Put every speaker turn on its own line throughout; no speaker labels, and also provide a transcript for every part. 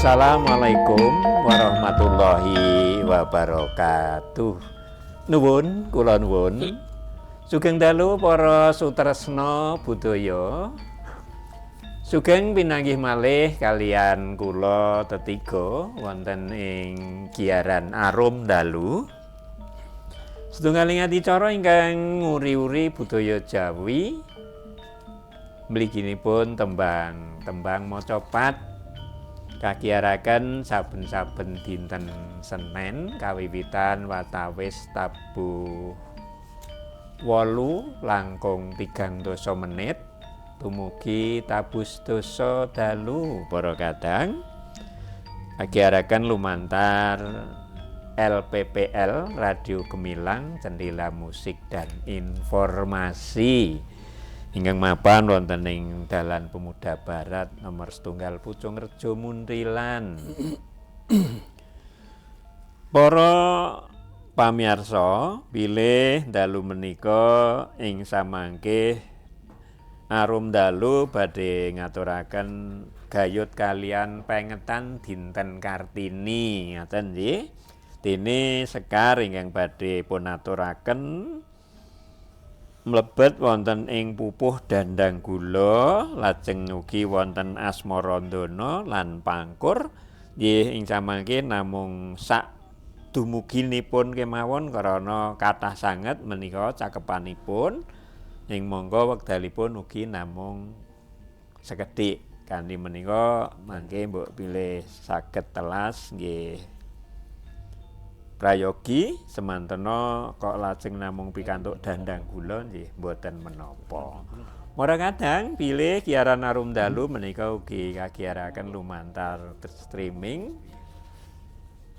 Assalamualaikum warahmatullahi wabarakatuh. Nuwun, kula nuwun. Sugeng dalu para sutresna budaya. Sugeng pinanggih malih kalian kula tetiga wonten ing giaran Arum Dalu. Setunggaling adicara ingkang nguri-uri budaya Jawi. Mliginipun tembang-tembang macapat kagiaraken saben-saben dinten Senen kawiwitan watawis tabuh 8:30 dumugi tabuh sedasa dalu para kadang. Kagiaraken lumantar LPPL Radio Gemilang, Jendela Musik dan Informasi ingkang mapan wonten ing Dalan Pemuda Barat nomor 1 Pucungrejo Muntilan. Para pamirsa, bilih dalu menika ing samangke Arum Dalu badhe ngaturaken gayut kalian pengetan dinten Kartini, ngaten nggih. Dene sekar ingkang badhe pun aturaken mlebet wonten ing pupuh dandang gula, lajeng ugi wonten asmarandana lan pangkur. Nggih ing samangke namung sak dumuginipun kemawon krana kathah sanget menika cakepanipun. Ing monggo wekdalipun ugi namung sekedhik. Kanthi menika mangke mbok bilih saged telas nggih prayogi semantena kok lajeng namung pikantuk dandang gula nggih mboten menapa. Mara kadang bilih giaran Arum Dalu menika ugi kagiaraken lumantar streaming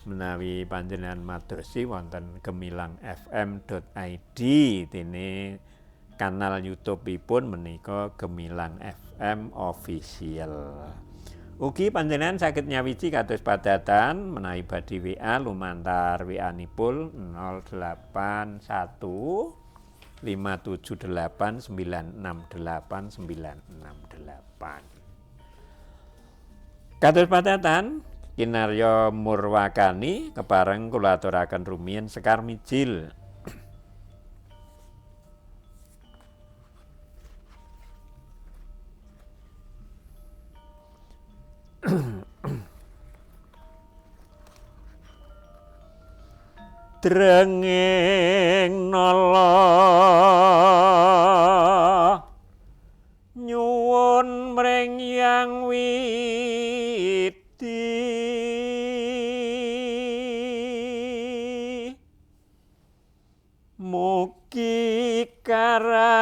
menawi panjenengan madosi wonten gemilangfm.id, dene kanal YouTube-ipun menika Gemilang FM Official. Ugi panjenengan saged nyawiji kados padatan menawi badhe WA lumantar WA-nipun 081 578 968 968. Kados padatan kinarya murwakani kepareng kula aturaken rumiyin Sekar Mijil. Drenging nala nyuwun mring Yang Widi, mugi karahayon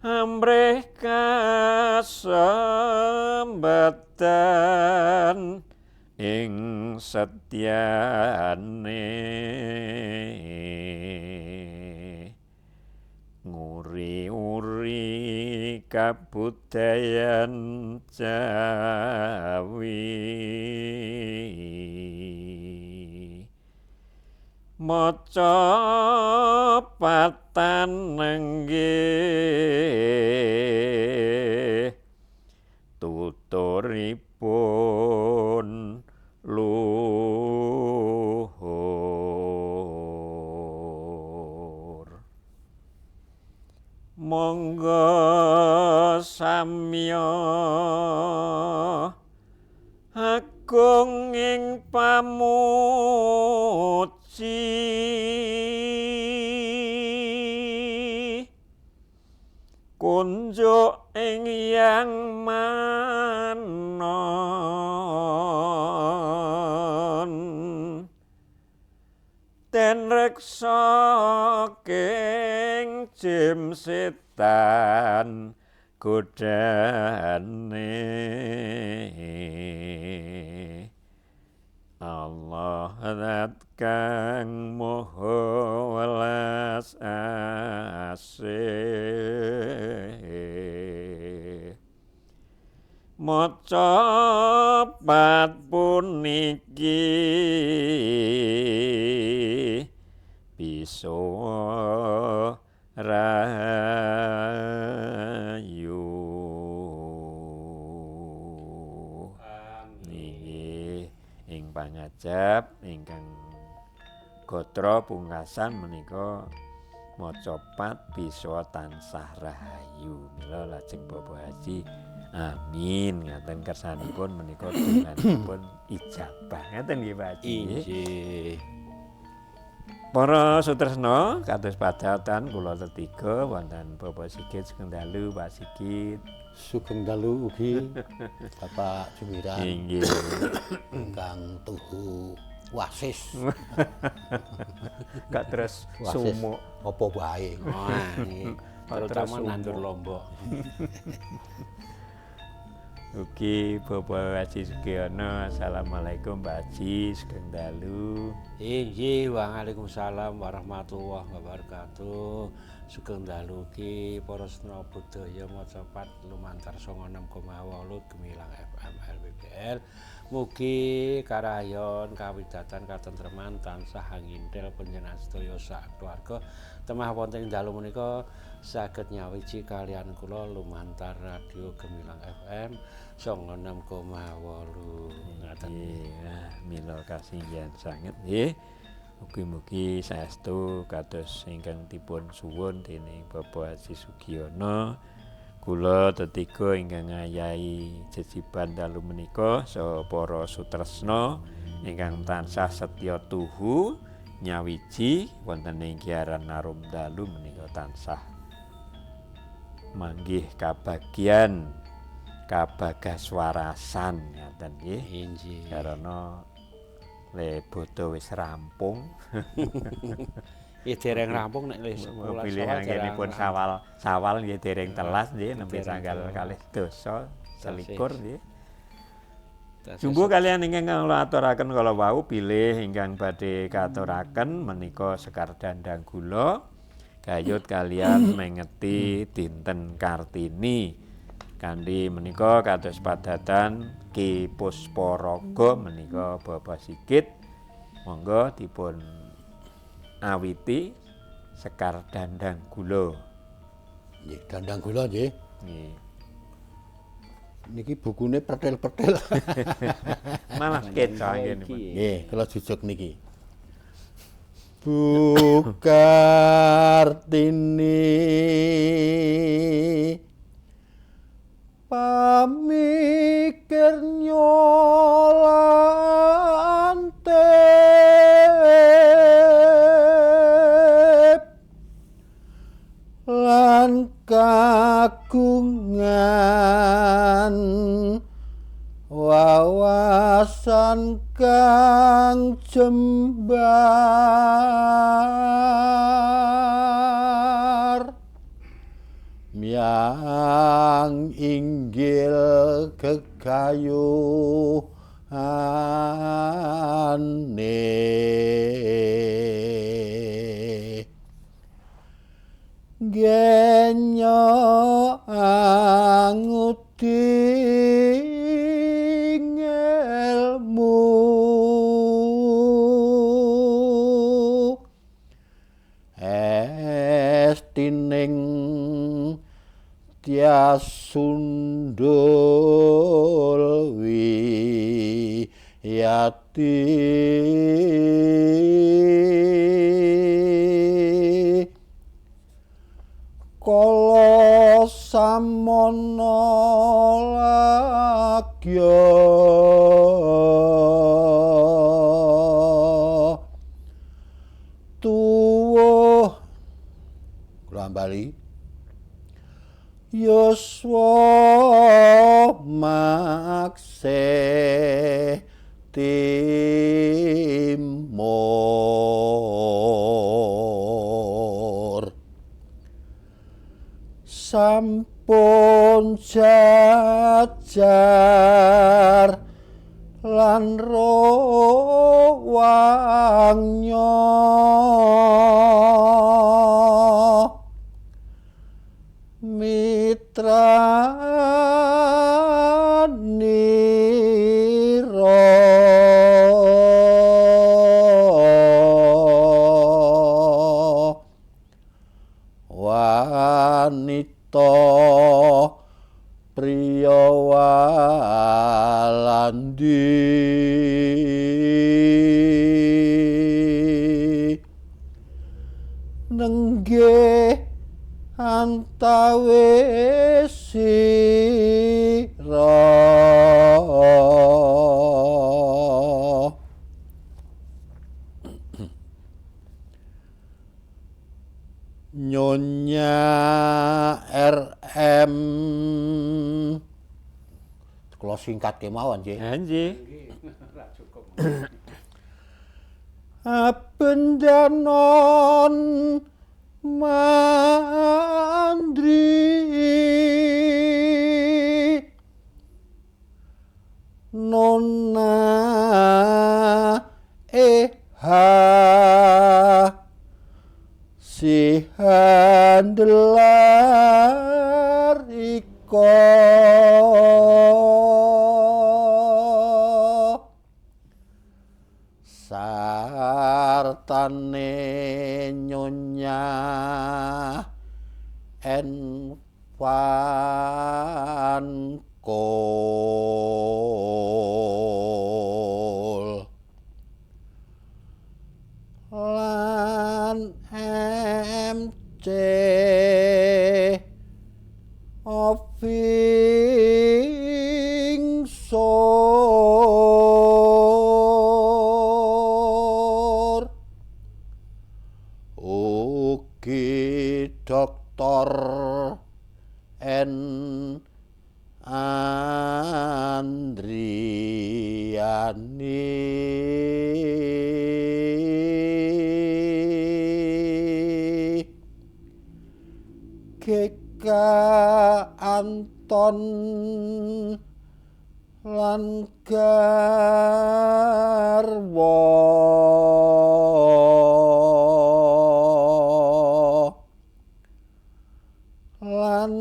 amrih kasembatan ing setyane, nguri-uri kabudayan Jawi. Maca patan nenggih tuturipun luhur. Monggo samya agung ing pamuji, kunjuk ing Yang Manon, den reksa king jim setan godane. Allah zat kang maha welas asih, maca pat puniki bisa rahayu. Nggih, ing pangajap ingkang gatra pungkasan menika maca pat bisa tansah rahayu. Mila lajeng Bapak Haji amin ngaten kersanipun menika donganipun ijabah. Ngaten nggih Pak Haji.
Inggih.
Para sutresna kados padatan kula tetiga wonten Bapak Sigit sugeng dalu Pak Sigit.
Sugeng dalu ugi Bapak Jumiran.
Inggih.
Ingkang tuhu wasis.
Gak terus sumuk
apa wae.
Wah, terutama nandur lombok.
Ugi Bapak Haji Sugiono, assalamualaikum Pak Haji, sugeng dalu.
Inggih, waalaikumsalam warahmatullahi wabarakatuh. Sugeng dalu ugi para sena budaya macapat lumantar 96,8 Gemilang FM LPBL. Mugi karayon kawidatan katentreman tansah anginthil panjenengan sedaya sak keluarga. Temah wonten ing dalu menika saged nyawiji kaliyan kula lumantar Radio Gemilang FM 96,8. Ngaten.
Nggih, mila kasinggihan sanget nggih. Mugi-mugi saestu kados ingkang dipun suwun dening Bapak Haji Sugiono. Kula tetiga ingkang ngayahi jejiban dalu menika saha para sutresna ingkang tansah setya tuhu nyawiji wonten ing Giaran Arum dalu menika tansah manggih kabagian kabagaswarasan ngaten nggih.
Inggih.
Karena le bodho wis rampung.
Nggih dereng rampung nek wis sekolah
pilih anggenipun sawal sawal nggih dereng telas nggih nembe tanggal 22 nggih. Jumbuh kalian ingkang kula aturaken kala wau bilih ingkang badhe katuraken menika sekar dandang gula gayut kalian mengeti dinten Kartini. Kanthi menika kados padatan Ki Pusparaga menika Bapak Sigit monggo dipun awiti sekar dandang gula.
Nggih, dandang gula nggih.
Nggih.
Niki bukune pertel-pertel.
Malah keca ngene.
Nggih, kula jujuk niki. Bu Kartini pamikir nyolante lan kagungan wawasan kang jembar miang inggil kekayuhane genyo anguti ngelmu estining tiasundul wiyati kala samana lagya tuwuh kula ambali yuswa makse timur sampun jajar lan rawangnya mitra nira Walandi nenggih antawis sira Nyonya RM kula singkat kemawon nggih.
Nggih.
Abendanon mandri nona eha si handelar iko sartane nyonya en van Kol lan MC Ofing Sor ugi Doktor N Andriani GK Anton lan garwa lan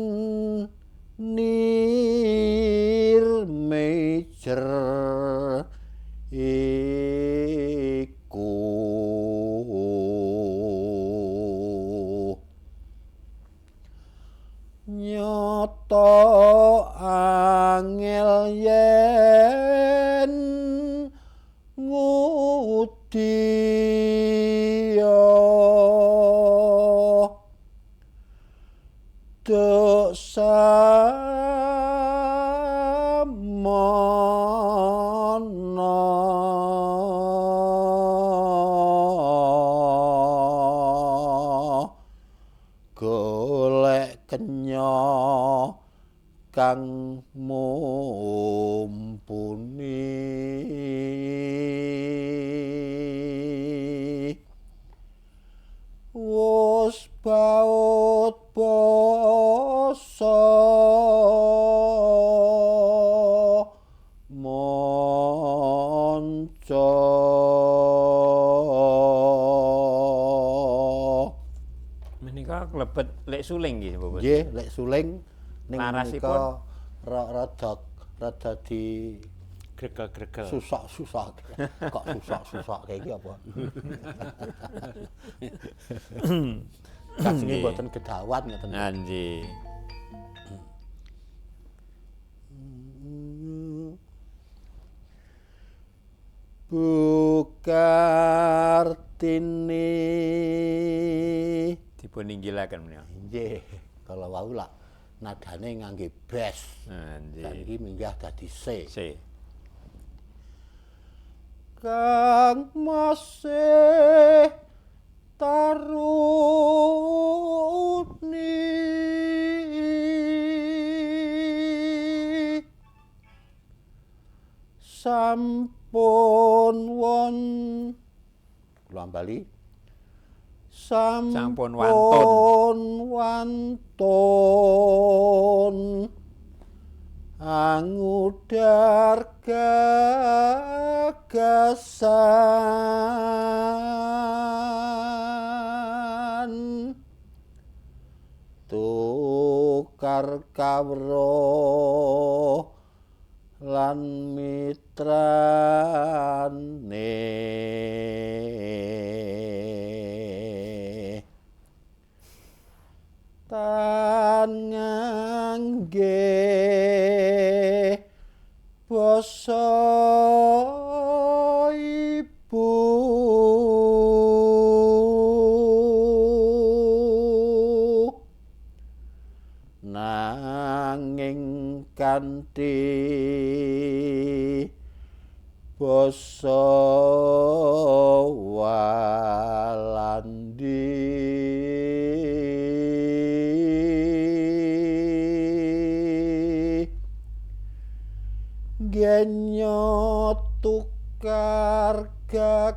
nir major iku nyoto angel yen ngudiya dosa mono golek kenya kang mumpuni wus baut basa manca.
Menika klebet lek suling nggih, Bapak.
Nggih, lek suling ning
Larasipun
menika rada di
gregel-gregel.
Susah-susah. Kok susah-susah kayak iki apa? Kajenge mboten kedawan ngoten.
Nggih.
Bu Kartini
dipun inggilaken menika.
Nggih, kala wau lak nadane ngangge bass.
Nggih.
Iki minggah dadi C.
C.
Kang masih taruni sampun won kula bali
sampun wantun
wantun angudar gagasan tukar kawruh lan mitrane tan ngangge basa ibu nanging kanthi basa Walandi genyo tukar gagasan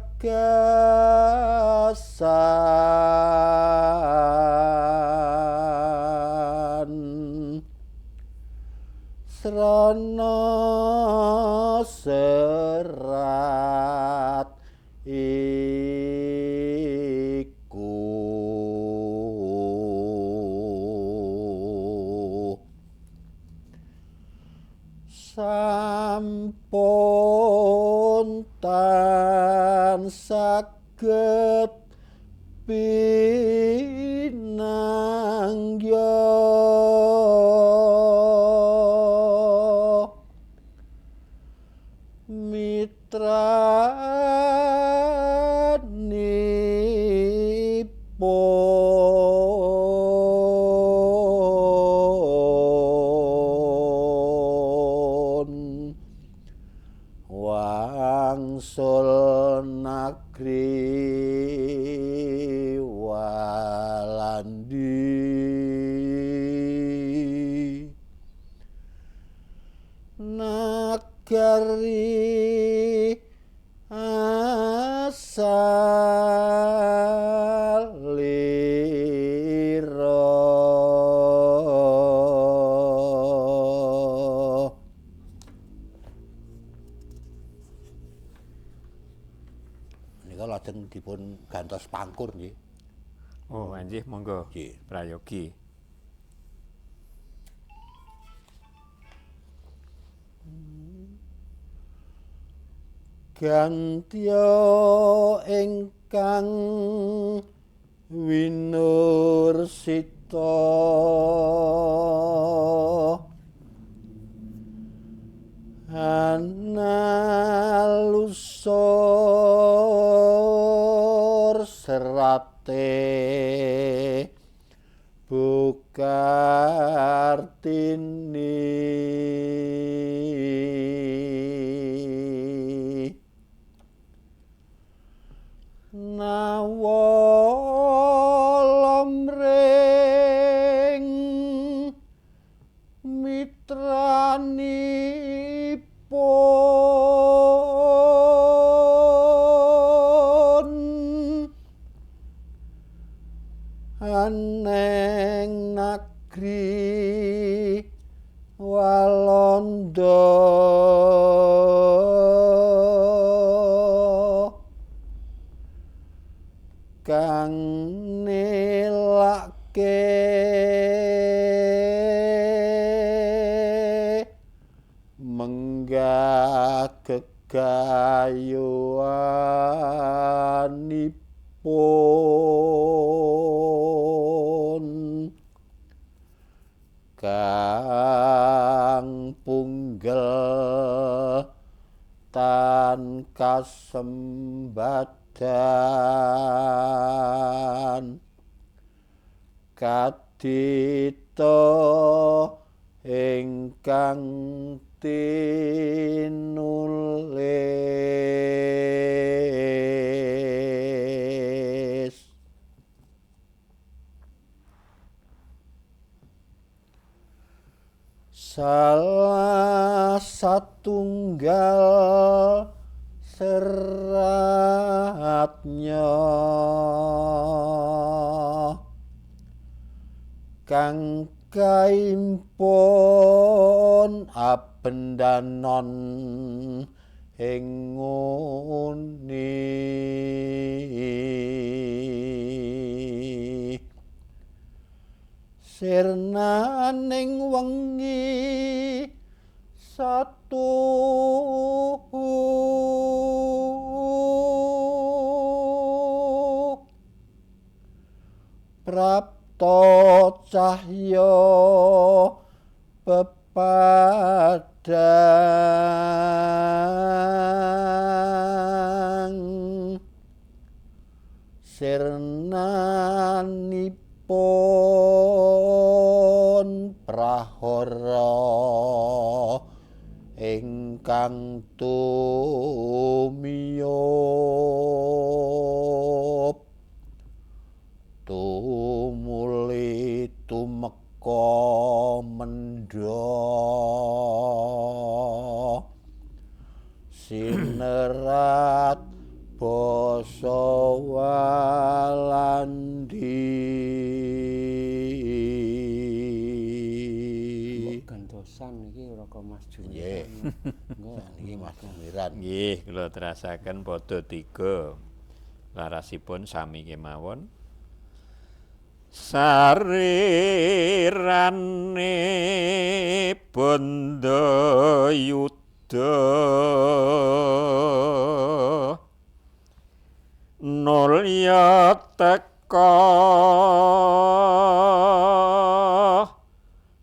srana serat iku sampun tan saged pinanggya mitranipun wangsul nagri Walandi nagari asalira menika lajeng dipun gantos pangkur nggih.
Oh, nggih, monggo.
Nggih.
Prayogi.
Gantya ingkang winursita analusur serate Bukartini nawala mring mitranipun aneng nagri Walanda kang nelake menggah gegayuhanipun kang punggel tan kasembadan kadita ingkang tinulis. Salah satunggal seratnya kang kaimpun abendanon ing nguni sirnaning wengi satu prapta cahya pepadang Sirnanipun prahara ingkang tumiyop tumuli tumeka mendha sinerat basa Walandi.
Gantosan iki Raka Mas Jumiran.
Nggih. Niki Mas Jumiran.
Nggih, kula terasaken padha tiga. Larasipun sami kemawon. Sarirane bandayuda nulya teka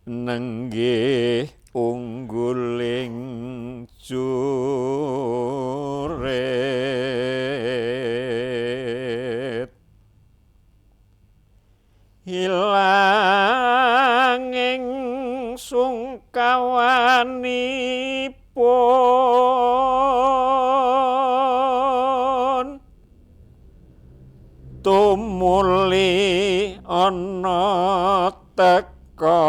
nenggih ungguling jurit hilanging sungkawanipun tumuli ana teka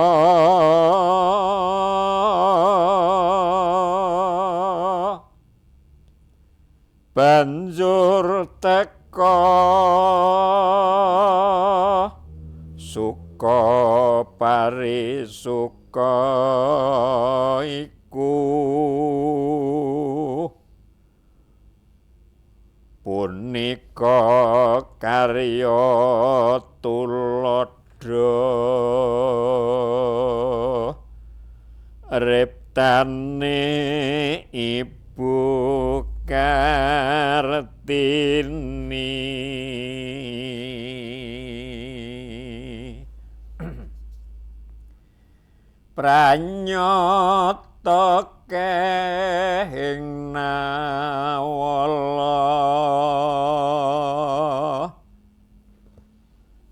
banjur teka suka parisuka iku punika karya tuladha riptane Ibu Kartini. Pranyata kehing nawala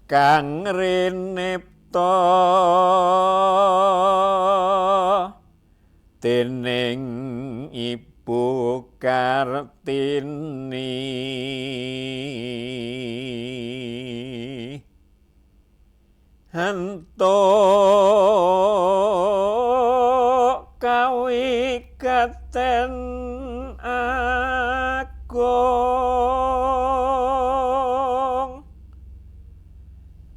kang rinipta dening Ibu Kartini. Entuk kawigaten agung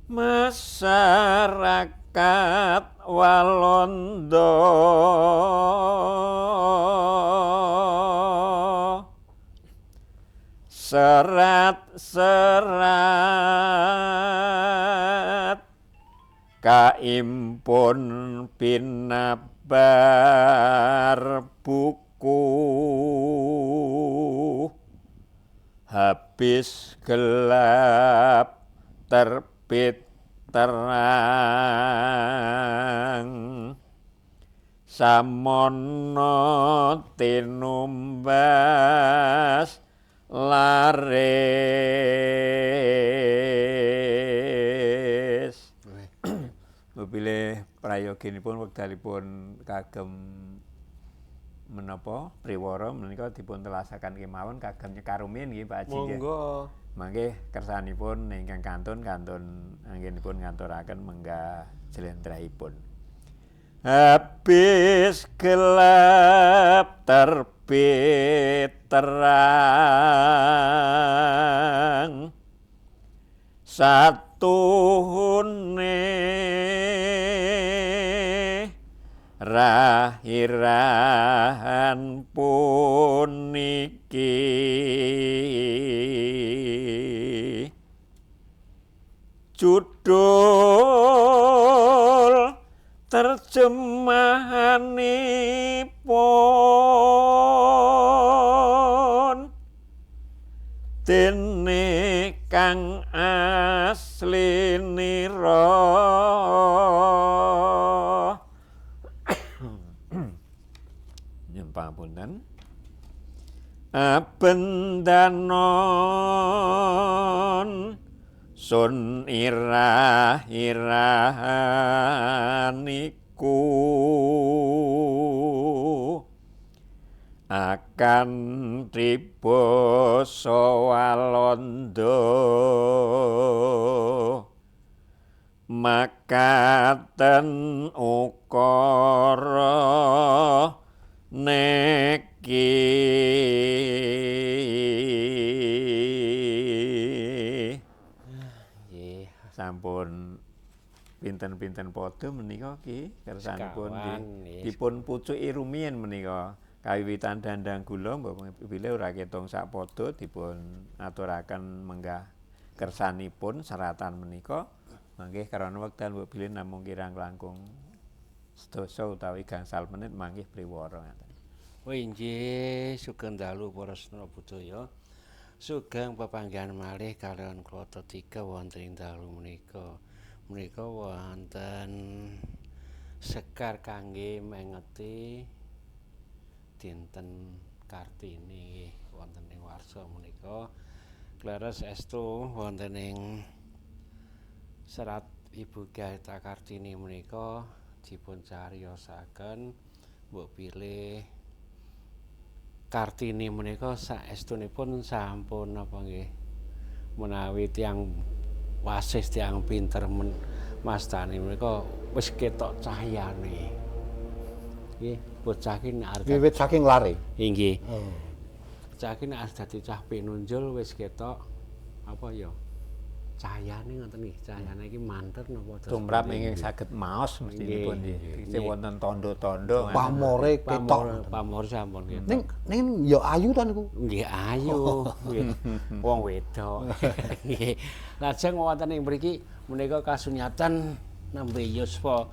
masyarakat Walanda serat-serat kaimpun pinabar buku habis gelap terbit terang samono tinumbas laris. Bilih prayoginipun wekdalipun kagem menapa priwara menika dipun telasaken kemawon kagem nyekar rumiyin nggih Pak Haji.
Monggo.
Mangke kersanipun ingkang kantun-kantun anggenipun nganturaken menggah jlentrehipun. Habis gelap terbit terang satuhune rahirahan puniki judul terjemahanipun dene kang aslinira. Nyuwun Pangapunten. Abendanon sun irah-irahaniku akan tiba sawalanda makaten ukara neki.
Nggih.
Sampun pinten-pinten padha menika Ki kersanipun
Sekawan, nggih.
Dipun pucuki rumiyin menika kawiwitan dandang gula mbok bilih ora ketung sak padha dipun aturaken menggah kersanipun seratan menika mangke karana wekdal mbok bilih namung kirang langkung sedasa utawi gangsal menit mangke priwara ngaten.
Oh inggih, sugeng dalu para sedherek budaya. Sugeng pepanggihan malih kaliyan kula tetiga wonten ing dalu menika. Menika wonten sekar kangge mengeti dinten Kartini wonten ing warsa menika. Kleres estu wonten ing serat Ibu Gaita Kartini menika dipun cariyosaken mbok bilih Kartini menika saestunipun sampun napa nggih menawi tiyang wasis tiyang pinter mastani menika wis ketok cahyane. Nggih, bocah ki nek arep
Wiwit saking lare.
Inggih.
Oh.
Bocah ki nek arep dadi cah pinunjul wis ketok apa ya? Cahyane ngoten nggih, cahyane iki manter napa terus
Tumrap
pundi?
ingkang saged maos mestinipun nggih. Tegese
Nggih.
wonten tandha-tandha ngaten.
Pamore ketok.
Pamor sampun ketok.
Ning ning ya ayu ta niku.
Nggih ayu, nggih. Wong wedok. Nggih. Lajeng wonten ing mriki menika kasunyatan nembe yuswa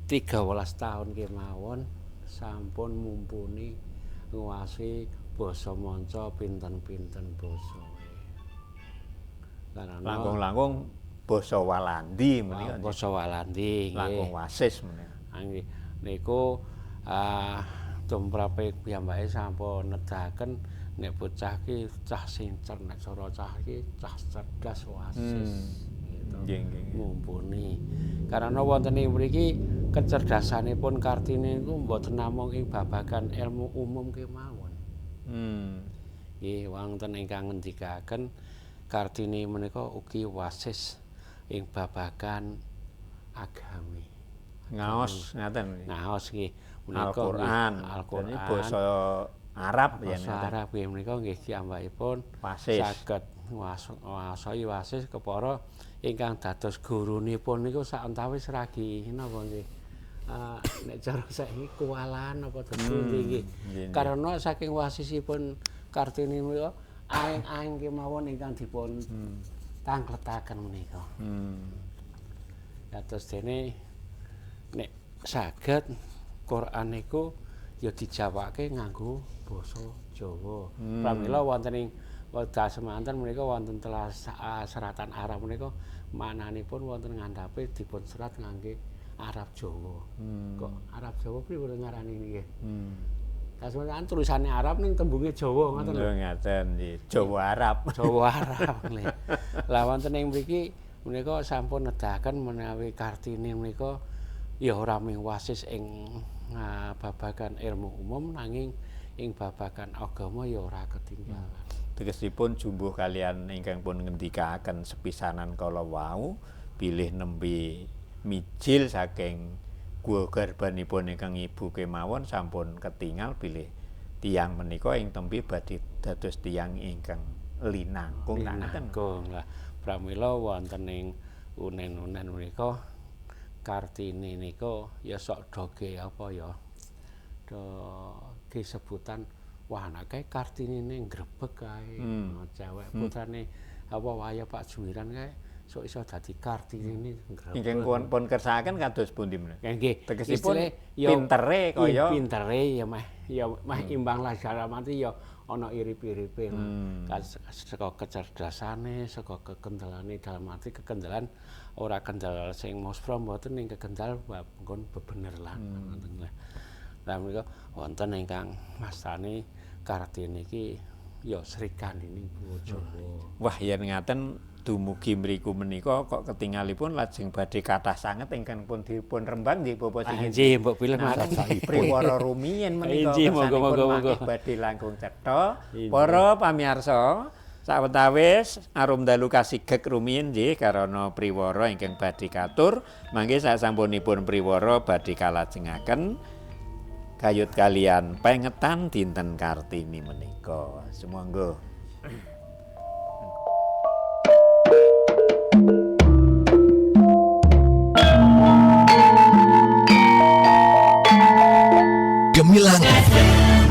13 tahun kemawon sampun mumpuni nguwasi basa manca pinten-pinten basa. Karena
Langkung-langkung basa Walandi menika nggih.
Basa Walandi nggih.
Langkung wasis menika.
Nggih. Niku tumrape piyambake sampun nedahaken nek bocah ki cah sing nek cara cah ki cah cerdas wasis gitu.
Nggih, nggih, nggih.
Mumpuni. Karena wonten ing mriki kecerdasanipun Kartini niku mboten namung ing babagan ilmu umum kemawon. Nggih, wonten ingkang ngendikaken Kartini menika ugi wasis ing babagan agami.
Ngaos ngaten.
Ngaos nggih menika
Al-Qur'an.
Al-Qur'an.
Jadi basa Arab ya
Basa
ngaten.
Arab nggih menika nggih piyambakipun
Wasis.
saged nguwasai wasis kepara ingkang dados gurunipun niku saentawis ragi napa nggih. Nek cara saiki kuwalahan apa dados pundi nggih.
Nggih, nggih.
Karena saking wasisipun Kartini menika aeng-aeng kemawon ingkang dipun tangkletaken menika. Kados dene nek saged Quran niku ya dijawake nganggo basa Jawa. Pramila wonten ing wekdal semanten menika wonten telas seratan Arab menika maknanipun wonten ngandhape dipun serat ngangge Arab Jawa. Kok Arab Jawa pripun ngarani niki? Kasoran tulisane Arab ning tembunge Jawa ngoten lho.
Lho ngaten nggih. Jawa Arab.
Jawa Arab nggih. Lah wonten ing mriki menika sampun nedahaken menawi Kartini menika ya ora mung wasis ing babagan ilmu umum nanging ing babagan agama ya ora ketinggalan.
Tegesipun jumbuh kalian ingkang pun ngendikaken sepisanan kala wau bilih nembe mijil saking gua garbanipun ingkang ibu kemawon sampun ketingal bilih tiyang menika ing tembe badhe dados tiyang ingkang linangkung ngaten.
Linangkung lah. Pramila wonten ing unen-unen menika Kartini nika ya sok doge apa ya doge sebutan wah anake Kartini ne ngrebeg kae. Cewek putrane apa waya Pak Jumiran kae sok iso dadi Kartini ne ngrebeg.
Ingkang pun kersakaken kados pundi menika?
Nggih,
Tegesipun
istilahe ya
pintere kaya
pintere ya meh imbang lah mati ya ana irip-iripe. Saka kecerdasane, saka kekendelane dalam arti kekendelan ora kendel sing muspra mboten ning kekendal bab nggon bebener lah ngoten lah. Lah menika wonten ingkang mastani Kartini iki ya Srikandining Jawa.
Wah, yen ngaten dumugi mriku menika kok ketingalipun lajeng badhe kathah sanget ingkang pun dipun rembang nggih Bapak
Ah,
Sigit.
nggih, mbok pilih mangke.
Priwara rumiyin menika
Injih, monggo,
kersanipun
monggo,
mangke
monggo.
badhe langkung cetha.
Injih.
Para pamirsa, sawetawis arum dalu kasigek rumiyin nggih karana priwara ingkang badhe katur, mangke sasampunipun priwara badhe kalajengaken gayut kalian pengetan dinten Kartini menika. Sumangga.
Gemilang FM.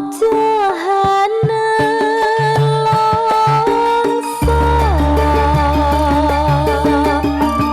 Aja nelongso uripe manungsa pasrah Gusti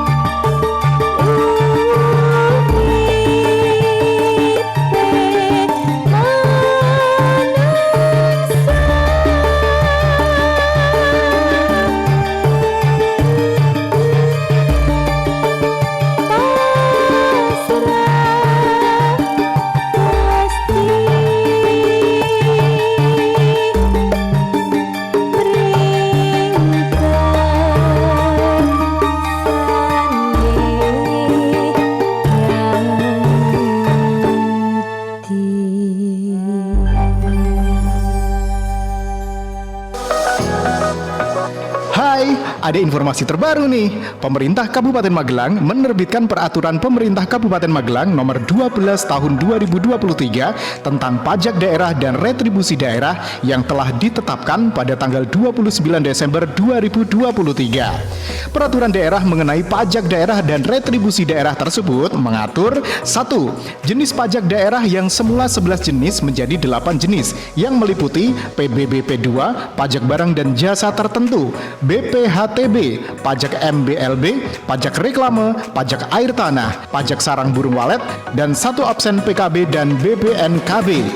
Hai, ada informasi terbaru nih. Pemerintah Kabupaten Magelang menerbitkan Peraturan Pemerintah Kabupaten Magelang Nomor 12 Tahun 2023 tentang pajak daerah dan retribusi daerah yang telah ditetapkan pada tanggal 29 Desember 2023. Peraturan daerah mengenai pajak daerah dan retribusi daerah tersebut mengatur 1. Jenis pajak daerah yang semula 11 jenis menjadi 8 jenis yang meliputi PBBP 2, pajak barang dan jasa tertentu, BPHTB, pajak MBLB, pajak reklame, pajak air tanah, pajak sarang burung walet, dan satu absen PKB dan BBNKB.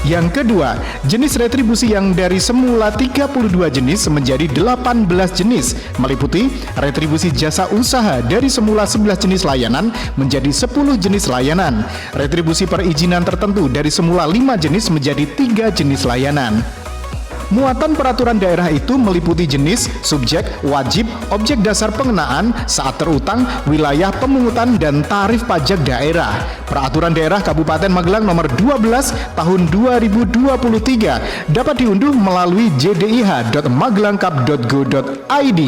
Yang kedua, jenis retribusi yang dari semula 32 jenis menjadi 18 jenis, meliputi retribusi jasa usaha dari semula 11 jenis layanan menjadi 10 jenis layanan, retribusi perizinan tertentu dari semula 5 jenis menjadi 3 jenis layanan. Muatan peraturan daerah itu meliputi jenis, subjek, wajib, objek dasar pengenaan, saat terutang, wilayah pemungutan, dan tarif pajak daerah. Peraturan Daerah Kabupaten Magelang Nomor 12 Tahun 2023 dapat diunduh melalui jdih.magelangkab.go.id.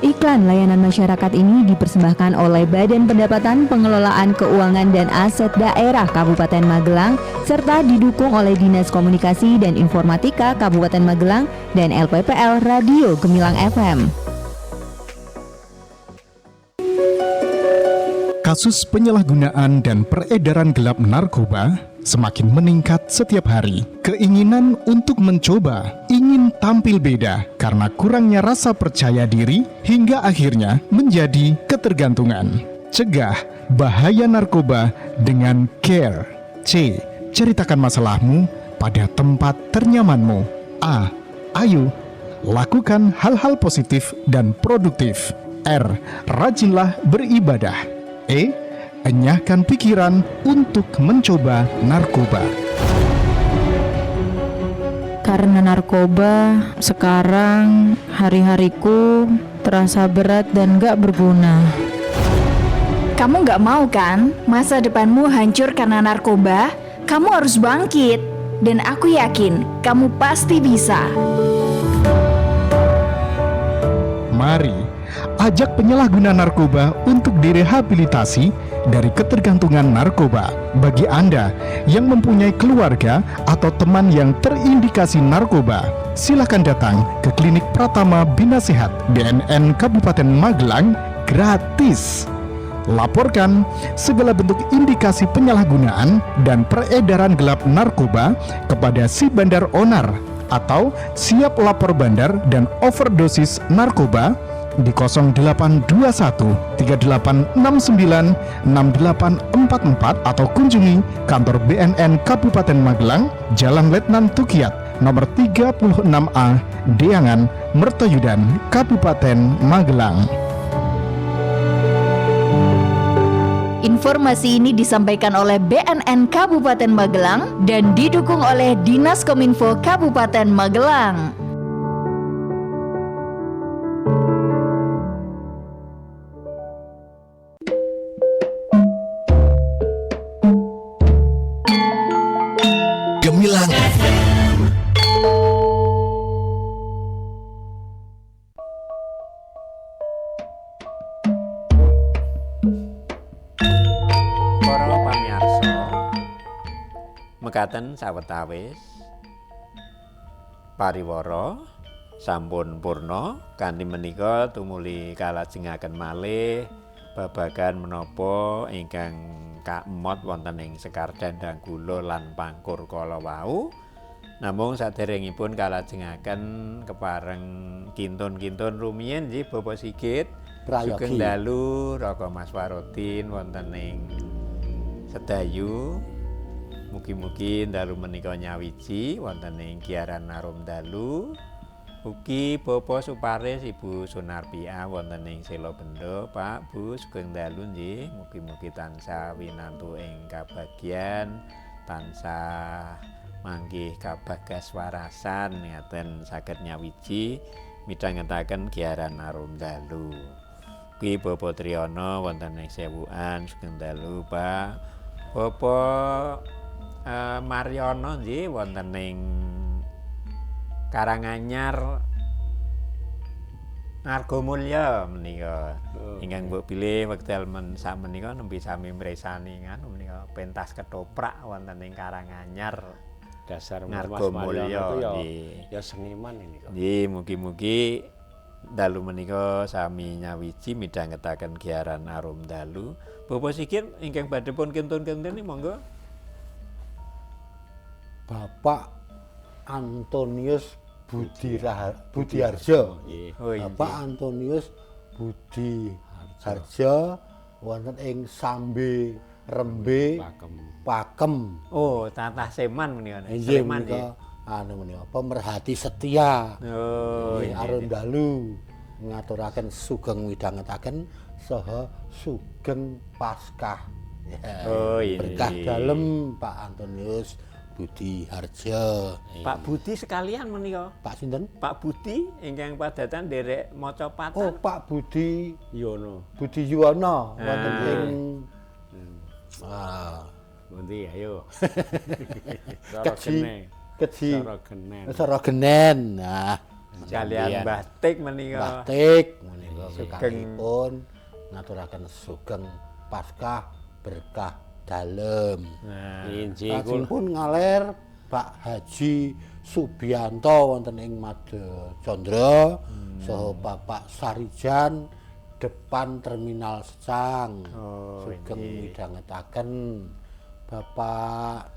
Iklan layanan masyarakat ini dipersembahkan oleh Badan Pendapatan Pengelolaan Keuangan dan Aset Daerah Kabupaten Magelang serta didukung oleh Dinas Komunikasi dan Informatika Kabupaten Magelang dan LPPL Radio Gemilang FM.
Kasus penyalahgunaan dan peredaran gelap narkoba semakin meningkat setiap hari. Keinginan untuk mencoba, ingin tampil beda karena kurangnya rasa percaya diri hingga akhirnya menjadi ketergantungan. Cegah bahaya narkoba dengan CARE. C. Ceritakan masalahmu pada tempat ternyamanmu. A. Ayo, lakukan hal-hal positif dan produktif. R. Rajinlah beribadah. E. Enyahkan pikiran untuk mencoba narkoba.
Karena narkoba, sekarang hari-hariku terasa berat dan gak berguna.
Kamu gak mau kan masa depanmu hancur karena narkoba? Kamu harus bangkit. Dan aku yakin kamu pasti bisa.
Mari ajak penyalahguna narkoba untuk direhabilitasi dari ketergantungan narkoba. Bagi Anda yang mempunyai keluarga atau teman yang terindikasi narkoba, silakan datang ke Klinik Pratama Bina Sehat BNN Kabupaten Magelang gratis. Laporkan segala bentuk indikasi penyalahgunaan dan peredaran gelap narkoba kepada si bandar onar atau siap lapor bandar dan overdosis narkoba di 0821 3869 6844 atau kunjungi kantor BNN Kabupaten Magelang, Jalan Letnan Tukiat, nomor 36A, Deangan, Mertoyudan, Kabupaten Magelang.
Informasi ini disampaikan oleh BNN Kabupaten Magelang dan didukung oleh Dinas Kominfo Kabupaten Magelang.
Gemilang FM.
Para pamirsa, mekaten sawetawis pariwara sampun purna kanthi menika tumuli kalajengaken malih babagan menapa ingkang ingkang kaemot wonten ing Sekar Dandang Gula lan Pangkur kala wau. Namung saderengipun kalajengaken kepareng kintun-kintun rumiyin nggih Bapak Sigit.
Prayogi.
Sugeng dalu Raka Mas Warodin wonten ing Sedayu. Mugi-mugi dalu menika nyawiji wonten ing Giaran Arum Dalu. Ugi Bapak Suparis Ibu Sunarpia wonten ing Selobendo, Pak Bu sugeng dalu nggih. Mugi-mugi tansah winantu ing kabagyan, tansah manggih kabagas warasan ngaten saged nyawiji midhangetaken Giaran Arum Dalu. Ugi Bapak Triyono wonten ing Sewuan sugeng dalu, Pak. Bapak Maryono nggih wonten ing Karanganyar Ngargomulya menika. Ingkang mbok bilih wekdal men sakmenika nembe sami mresani nganu menika pentas ketoprak wonten ing Karanganyar
Dasar Mas
Ngargomulya
Maryono itu ya,
nggih.
ya seniman ini kok.
Nggih, mugi-mugi dalu menika sami nyawiji midhangetaken Giaran Arum Dalu. Bapak Sigit ingkang badhe pun kintun-kintun monggo.
Bapak Antonius Budiharjo.
Oh, iya.
Bapak Antonius Budi Harjo wonten ing Sambe Rembe
Pakem.
Pakem.
Oh, tatah seman menika.
Inggih
Sleman
menika anu menika pemerhati setia.
Oh,
Nggih,
iya.
Arum Dalu ngaturaken sugeng midhangetaken saha sugeng Paskah. Ya,
Oh, iya.
Berkah dalem Pak Antonius Budi Harjo.
Pak Budi sekalian menika.
Pak sinten?
Pak Budi ingkang padatan nderek maca
Oh,
patan.
Pak Budi
Yono.
Budi Yuwono wonten ing ah,
Pundi ayo.
Keji Keji
Sorogenen.
Sorogenen. Nah,
Kalian Mbah Tik menika.
Mbah Tik menika
Sugeng.
sekalipun ngaturaken sugeng Paskah berkah dalem.
Nah,
Injih kula.
Lajengipun ngaler Pak Haji Subianto wonten ing Mada Candra saha Bapak Sarijan depan Terminal Secang.
Oh,
Sugeng
inggih.
midhangetaken Bapak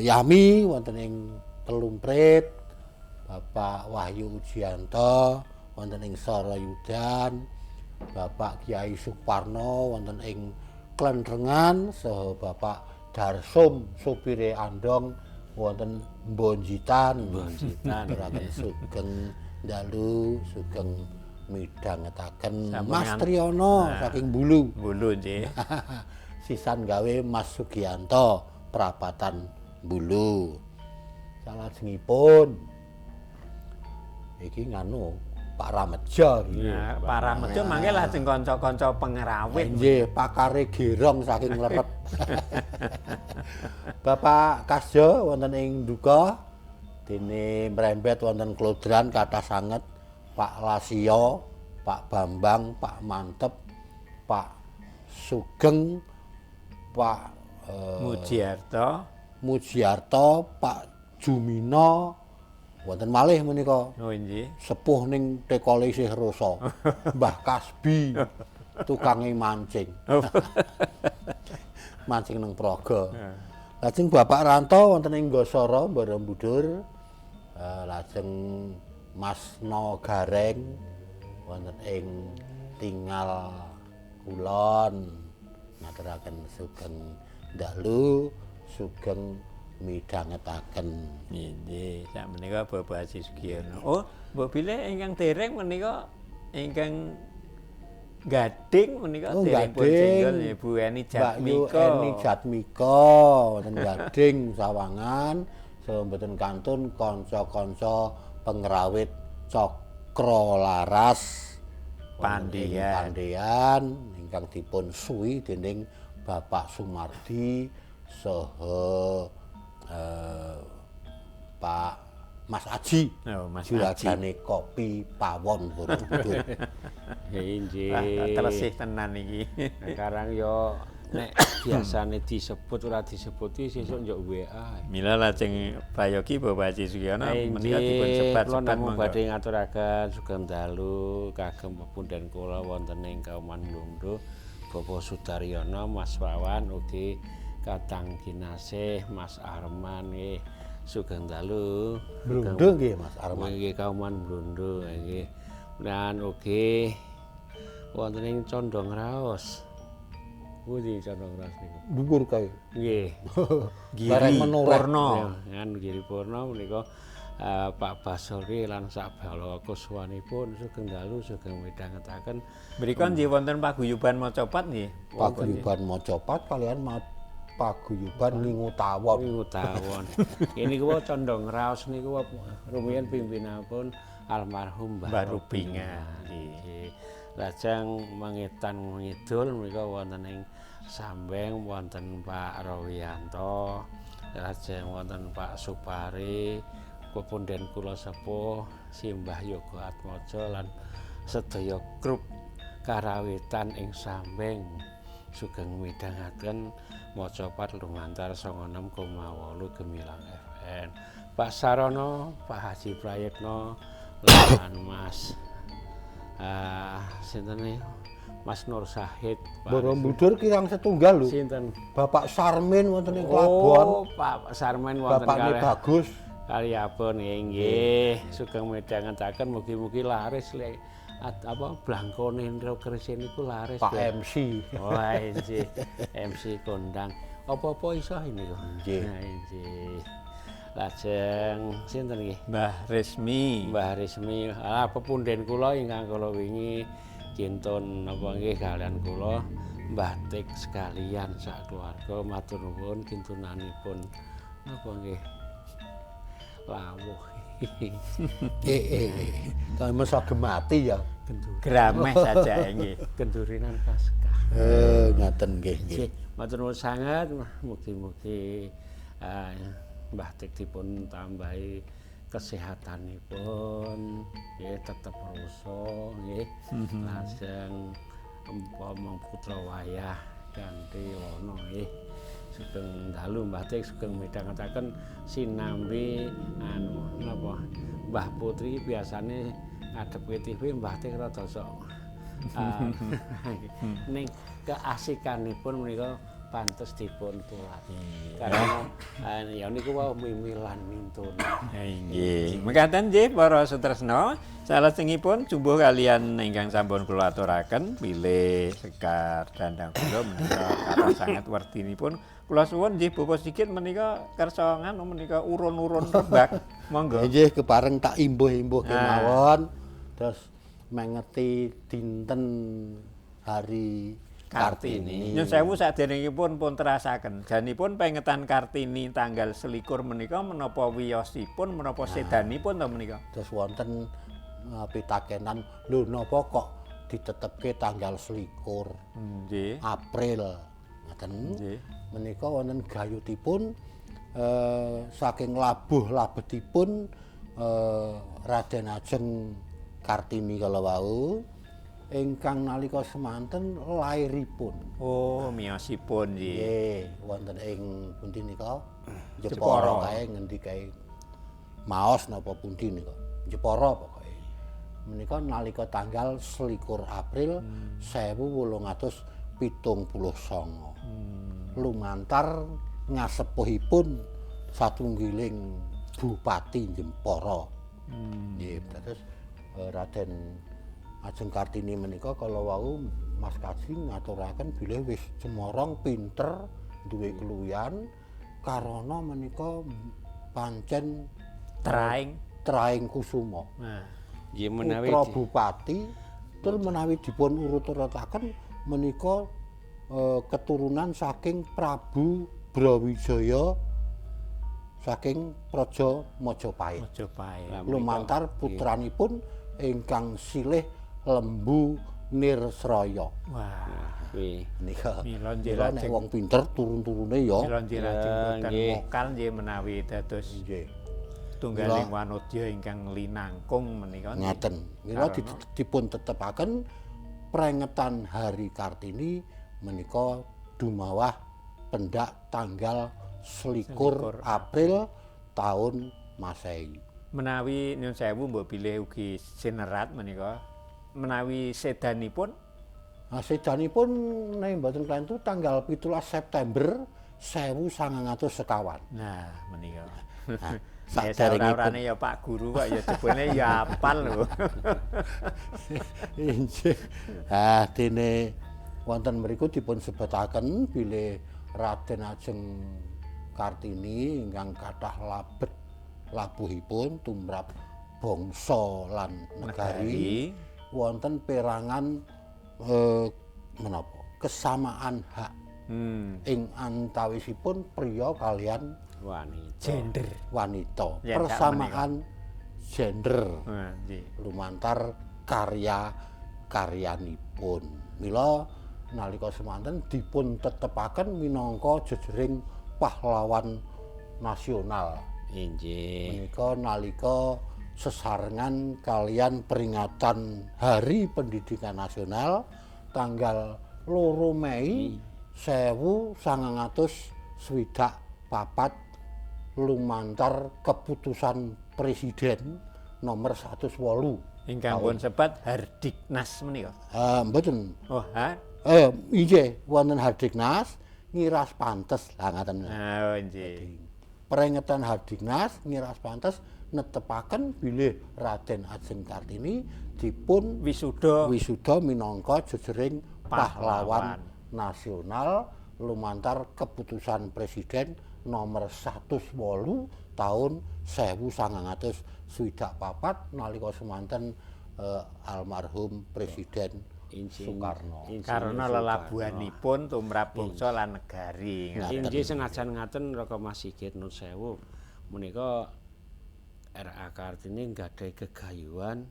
Yami wonten ing Telumprit, Bapak Wahyu Ujianto wonten ing Sarayudan, Bapak Kiai Suparno wonten ing Klentrengan saha Bapak Darsum sopire Andong wonten Bonjitan.
Bonjitan.
Aturaken sugeng dalu sugeng midhangetaken
Sampun
Mas Triyono saking Bulu.
Bulu nggih.
Sisan gawe Mas Sugianto prapatan Bulu. Salajengipun iki nganu Pak Rameja iki.
Nah, Pak Ramejo mangke lajeng kanca-kanca pengrawit.
Nggih, pakare gerong saking lerep. Bapak Kasjo wonten ing Duka, dene mrembet wonten Klodran kathah sanget Pak Lasio, Pak Bambang, Pak Mantep, Pak Sugeng, Pak
Mujiarto.
Mujiarto, Pak Jumino, wonten malih menika.
Oh nggih.
Sepuh ning tekole isih rasa. Mbah Kasbi tukange mancing. Mancing nang Praga. Lajeng Bapak Ranto wonten ing Gosara Borobudur. Lajeng Mas No Gareng wonten ing Tingal Kulon ngaturaken sugeng dalu sugeng midhangetaken.
Nggih, sak menika Bapak Haji Sugiono. Oh, mbok bilih ingkang dereng menika ingkang Gading menika
Oh,
dereng pun
Gading.
singgel nggih, Bu Eni
Mbak Yu
Jatmiko.
Eni Jatmiko wonten Gading Sawangan saha mboten kantun kanca-kanca pengrawit Cakra Laras wonten ing
Pandean.
Pandean ingkang dipun suwi dening Bapak Sumardi saha Pak Mas Aji.
Oh, Mas Aji.
Juragane kopi Pawon Borobudur.
Injih.
Wah, telesih tenan iki.
Sekarang yo nek biasane disebut ora disebut iki sesuk njuk WA.
Mila lajeng prayogi Bapak Haji Sugiono menika dipun
Kula
sebat-sebat
namung
monggo.
badhe ngaturaken sugeng dalu kagem pepundhen kula wonten ing Kauman Mlungdo. Bapak Sudaryono, Mas Wawan ugi Katang Kinasih, Mas Arman nggih. Sugeng dalu.
Blundung nggih Mas Arman.
Nggih kauman Blundung nggih. Lan ugi wonten ing Condong Raos. Pundi Condong Raos niku?
Dhuwur kae.
Nggih.
Bareng
Giri
menoreh.
Purna.
Kan Giri Purna menika Pak Basori lan sak bala kuswanipun sugeng dalu sugeng midhangetaken.
Mriku nggih wonten paguyuban macapat nggih.
Paguyuban Macapat kalian paguyuban Ngingu Tawon.
Ngingu Tawon. Ini kuwi Condong Raos niku rumiyin pimpinanipun almarhum Mbah
Mbah Rubinga.
Nggih. Lajeng mengetan mengidul menika wonten ing Sambeng wonten Pak Rawiyanto, lajeng wonten Pak Supari, kepunden kula sepuh Simbah Yoga Atmaja lan sedaya grup karawitan ing Sambeng. Sugeng midhangaken macapat lumantar 96,8 Gemilang FN. Pak Sarono, Pak Haji Prayitno lan Mas sinten Mas Nur Sahid.
Borobudur kirang setunggal lho.
Sinten?
Bapak Sarmin wonten ing Klabon.
Oh, Pak Sarmin wonten
Bapakne bagus.
Kaliyapun nggih. Sugeng midhangetaken mugi-mugi laris le apa blangkone Indra Keris niku laris.
Pak MC.
Oh, MC. MC kondang. Apa-apa iso ini kok.
Nggih.
Nggih. Lajeng sinten nggih?
Mbah Resmi.
Mbah Resmi. Ah pepunden kula ingkang kula wingi kintun napa nggih kalian kula Mbah Tik sekalian sak keluarga matur nuwun kintunanipun napa nggih. Lawuh.
Kalau masa mati ya.
Grameh saja nggih.
Kendurinan Paskah.
Ngaten nggih nggih.
Matur nuwun sanget, mugi-mugi Mbah Tik dipun tambahi kesehatanipun, nggih tetep rusa nggih. Lajeng umpama putra wayah ganti wana nggih. Sugeng dalu Mbah Tik sugeng midhangetaken sinambi anu napa Mbah Putri biasane ngadhepe TV Mbah Tik rada sok ning keasikanipun menika pantes dipun tulati. Karena ya niku wau mimilan mintun.
Nggih. Mekaten nggih para sutresna, salajengipun jumbuh kalian ingkang sampun kula aturaken bilih sekar dandang gula menika kathah sanget werdinipun. Kula suwun nggih Bapak Sigit menika kersa nganu menika urun-urun rebak. Monggo.
Nggih kepareng tak imbuh-imbuh kemawon. Terus mengeti dinten hari Kartini.
Nyun sewu saderengipun pun terasaken. Janipun pengetan Kartini tanggal 21 menika menapa wiyosipun menapa sedanipun to menika.
Terus wonten pitakenan, lho napa kok ditetepke tanggal 21
nggih
April. Ngaten.
Nggih.
Menika wonten gayutipun saking labuh labetipun Raden Ajeng Kartini kala wau ingkang nalika semanten lairipun.
Oh, miyosipun nggih.
Nggih, wonten ing pundi nika? Jepara kae ngendi kae? Maos napa pundi nika? Jepara pokoke. Menika nalika tanggal 21 April 1879. Lumantar ngasepuhipun satunggiling Bupati Jepara. Nggih, terus Raden Ajeng Kartini menika kala wau Mas Kaji ngaturaken bilih wis cemorong pinter duwe keluwihan karana menika pancen traing kusuma.
Nah,
nggih menawi
putra bupati tur menawi dipun urut-urutaken menika keturunan saking Prabu Brawijaya saking Praja Majapahit.
Majapahit.
Lumantar putranipun ingkang silih Lembu Nirsraya.
Wah,
kuwi
nika.
Mila nggih
nek wong pinter turun-turune ya.
Mila nggih lajeng boten mokal nggih menawi dados
nggih
tunggaling wanodya ingkang linangkung menika.
Ngaten. Mila dipun tetepaken prengetan Hari Kartini menika dumawah pendak tanggal 21 April tahun Masehi.
Menawi nyun sewu mbok bilih ugi sinerat menika menawi sedanipun
Nah, sedanipun nek mboten klentu tanggal 17 September 1900 sekawan.
Nah, menika.
Nah,
Ya
saderengipun
saora-orane ya Pak Guru kok ya jebule ya apal lho.
Inggih. Ah, dene wonten mriku dipun sebetaken bilih Raden Ajeng Kartini ingkang kathah labet labuhipun tumrap bangsa lan negari wonten perangan menapa kesamaan hak ing antawisipun priya kaliyan
wanita.
Gender.
Wanita.
Ya,
persamaan gender
Nah, nggih.
Lumantar karya karyanipun. Mila nalika semanten dipun tetepaken minangka jejering pahlawan nasional.
Inggih.
Menika nalika sesarengan kaliyan peringatan Hari Pendidikan Nasional tanggal 2 Mei 1964 lumantar keputusan Presiden nomor 108.
Ingkang pun sebat Hardiknas menika.
Eh, mboten.
Oh, ha?
Eh, inggih, wonten Hardiknas ngiras pantes lah ngaten.
Ah, oh, nggih.
Peringatan Hardiknas ngiras pantes netepaken bilih Raden Ajeng Kartini dipun
Wisuda
wisuda minangka jejering
pahlawan
pahlawan nasional lumantar keputusan Presiden nomor 108 tahun 1964 nalika semanten almarhum Presiden Soekarno.
Karena lelabuhanipun tumrap bangsa lan negari.
Inggih, senajan ngaten, Raka Mas Sigit, nun sewu, menika R.A. Kartini nggadahi gegayuhan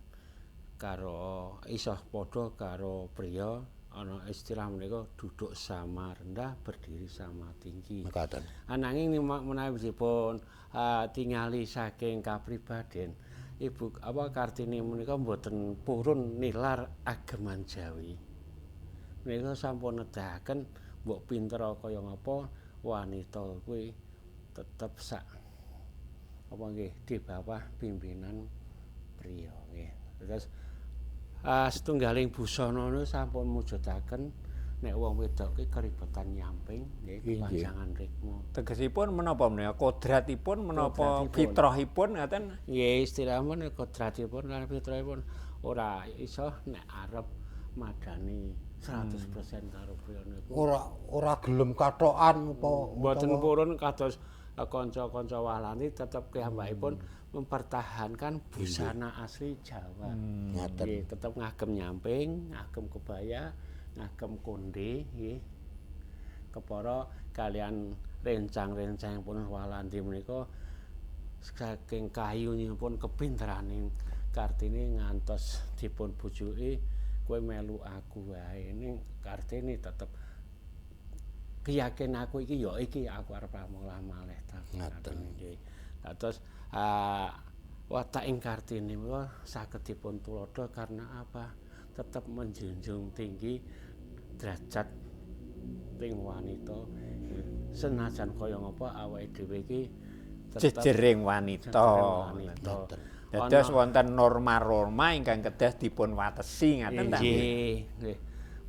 karo iso padha karo priya, ana istilah menika duduk sama rendah, berdiri sama tinggi.
Mekaten.
Ananging menawi dipun tingali saking kapribaden Ibu apa Kartini menika mboten purun nilar ageman Jawi. Menika sampun nedahaken mbok pinter kaya ngapa wanita kuwi tetep sak apa nggih di bawah pimpinan priya nggih. Terus setunggaling busana niku sampun mujudaken nek wong wedok ki keribetan nyamping nggih, kepanjangan rikma.
Tegesipun menapa menika? Kodratipun menapa?
Kodratipun.
Fitrahipun ngaten?
Nggih, istilahipun kodratipun lan fitrahipun ora iso nek arep madani 100% karo priya niku.
Ora ora gelem kathokan apa
Mboten purun kados kanca-kanca Walandi, tetep piyambakipun mempertahankan busana asli Jawa.
Ngaten.
Nggih, tetep ngagem nyamping, ngagem kebaya, ngagem konde nggih. Kepara kaliyan rencang-rencangipun Walandi menika saking kayunipun kepinteraning Kartini ngantos dipun bujuki, kowe melu aku wae, ning Kartini tetep keyakin, aku iki ya iki, aku arep mulah malih ta.
Ngaten.
Nggih. Dados watak ing Kartini menika saged dipun tuladha karena apa? Tetep menjunjung tinggi derajat ing wanita, senajan kaya ngapa awake dhewe iki tetep
Jejering wanita.
Jejering wanita.
Dados wonten norma-norma ingkang kedah dipun watesi ngaten ta?
Nggih, nggih.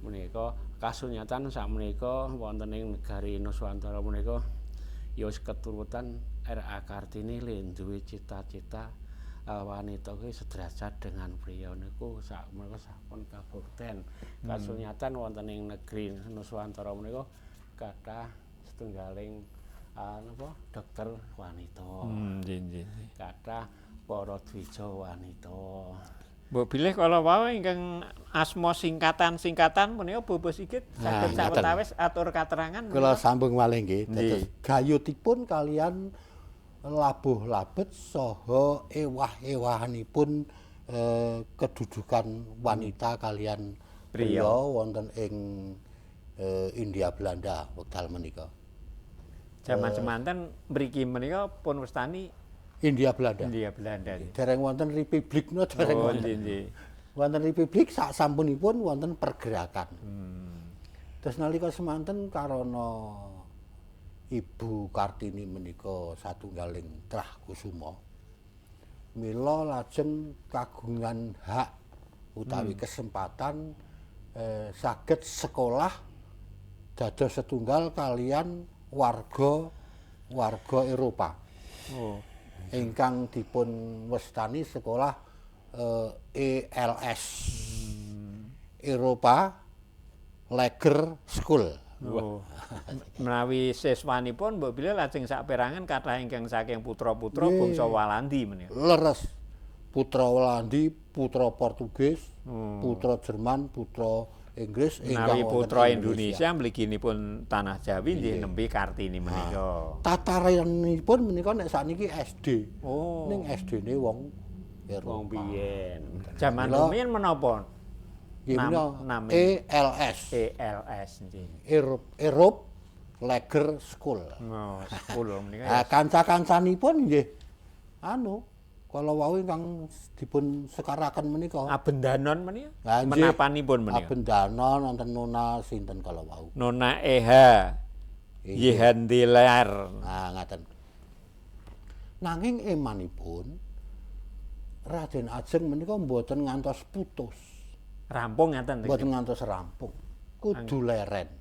Menika kasunyatan sakmenika wonten ing negari Nuswantara menika ya wis keturutan R.A. Kartini le duwe cita-cita wanita kuwi sederajat dengan pria niku sakmenika sampun kabukten. Kasunyatan wonten ing negeri Nuswantara menika kathah setunggaling napa dokter wanita.
Nggih, nggih.
Kathah para dwija wanita.
Mbok bilih kala wau ingkang asma singkatan-singkatan menika Bapak Sigit
Nah,
saged
ngaten.
sawetawis atur katerangan.
Kula sambung malih nggih.
Nggih.
Dados gayutipun kaliyan labuh labet saha ewah-ewahanipun kedudukan wanita kaliyan
Priya.
priya wonten ing India Belanda wekdal menika.
Jaman semanten mriki menika pun wastani
India Belanda.
India Belanda.
Dereng wonten republik no dereng
Oh,
wonten.
nggih, nggih.
Wonten republik sak sampunipun wonten pergerakan. Terus nalika semanten karana Ibu Kartini menika satunggaling trah kusuma, mila lajeng kagungan hak utawi kesempatan saged sekolah dados setunggal kalian warga warga Eropa.
Oh.
Ingkang dipun wastani sekolah ELS. Eropa Leger School.
Oh. Menawi siswanipun mbok bilih lajeng saperangan kathah ingkang saking putra-putra bangsa Walandi menika.
Leres. Putra Walandi, putra Portugis, putra Jerman, putra Inggris
Menawi
ingkang wonten
putra
ing
Indonesia mliginipun tanah Jawi nggih nembe Kartini menika.
Tataranipun menika nek sakniki SD.
Oh.
Ning SD-ne wong Eropa.
Wong biyen.
Jaman
Mila-
rumiyin menapa?
Nggih menika
nami.
ELS.
ELS nggih.
Europe Leger School.
Oh, school menika.
Nah, kanca-kancanipun nggih anu kala wau ingkang dipun sekaraken menika.
Abendanon menika.
Lah, nggih.
Menapanipun menika.
Abendanon wonten Nona sinten kala wau.
Nona Eha Yehandilar.
Nah, ngaten. Nanging emanipun Raden Ajeng menika mboten ngantos putus,
Rampung ngaten
mboten ngantos rampung. Kudu leren.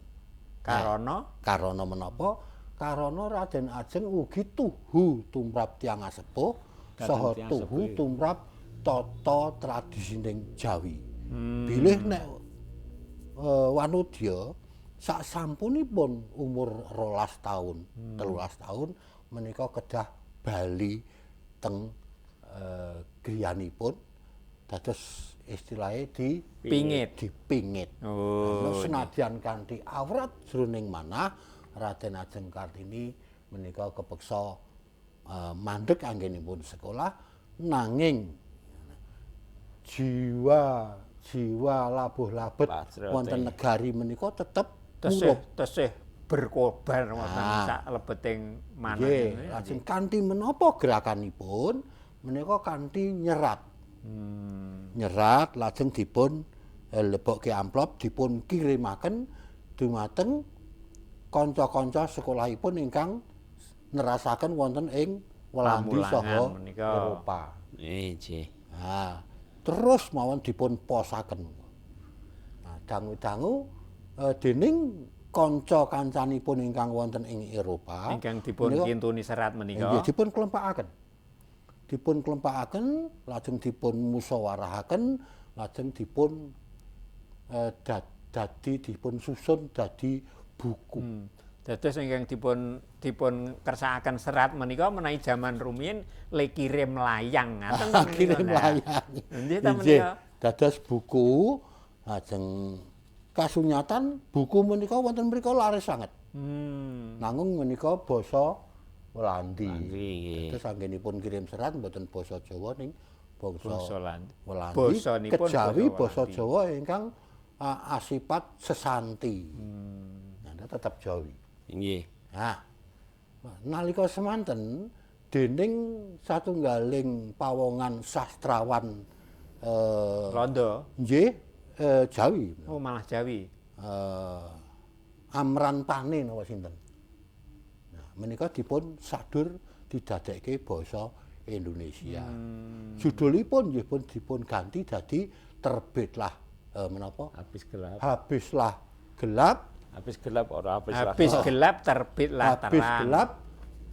Karana
Karana menapa? Karana Raden Ajeng ugi tuhu tumrap tiyang asepuh saha
tiyang
tuhu
sepuh.
tumrap tata tradisining Jawi. Bilih nek wanudya sak sampunipun umur 12 tahun, 13 tahun menika kedah bali teng griyanipun dados istilahnya di
Pingit.
dipingit.
Oh,
Senadyan kanthi awrat jroning manah Raden Ajeng Kartini menika kepeksa mandheg anggenipun sekolah nanging jiwa jiwa labuh labet
Patriote.
wonten negari menika tetep
tesih
murup.
tesih berkobar wonten
Ah.
sak lebeting manah.
Nggih, lajeng kanthi menapa gerakanipun menika kanthi nyerat. Nyerat lajeng dipun lebokke amplop dipun kirimaken dumateng kanca-kanca sekolahipun ingkang nerasaken wonten ing Walandi
Pamulangan
saha
menika.
Eropa.
Nggih.
Nah, terus mawon dipun posaken. Nah, dangu-dangu dening kanca kancanipun ingkang wonten ing Eropa
Ingkang dipun
menika-
kintuni serat menika.
Nggih, dipun klempakaken. Dipun klempakaken, lajeng dipun musawarahaken, lajeng dipun dadi dipun susun dadi buku.
Dados ingkang dipun dipun kersakaken serat menika menawi jaman rumiyin le kirim layang ngaten ta menika.
Kirim
Nah.
layang.
Nggih ta
Nggih,
menika.
dados buku lajeng kasunyatan buku menika wonten mriku laris sanget. Nanging menika basa Walandi.
Nggih.
Dados anggenipun kirim serat mboten basa Jawa ning bangsa
Basa Walandi.
Walandi.
Basanipun
Kejawi
basa
basa
Walandi.
Jawa ingkang asipat sesanti. Nah, tetep Jawi.
Nggih.
Nah, nalika semanten dening satunggaling pawongan sastrawan
Londo.
nggih Jawi.
Oh malah Jawi.
Amran Pane napa sinten. Nah, menika dipun sadur didadekke basa Indonesia. Judulipun nggih pun dipun ganti dadi terbitlah menapa?
Habis gelap.
Habislah gelap,
Habis gelap ora habis
Habis gelap terbitlah
habis
terang.
gelap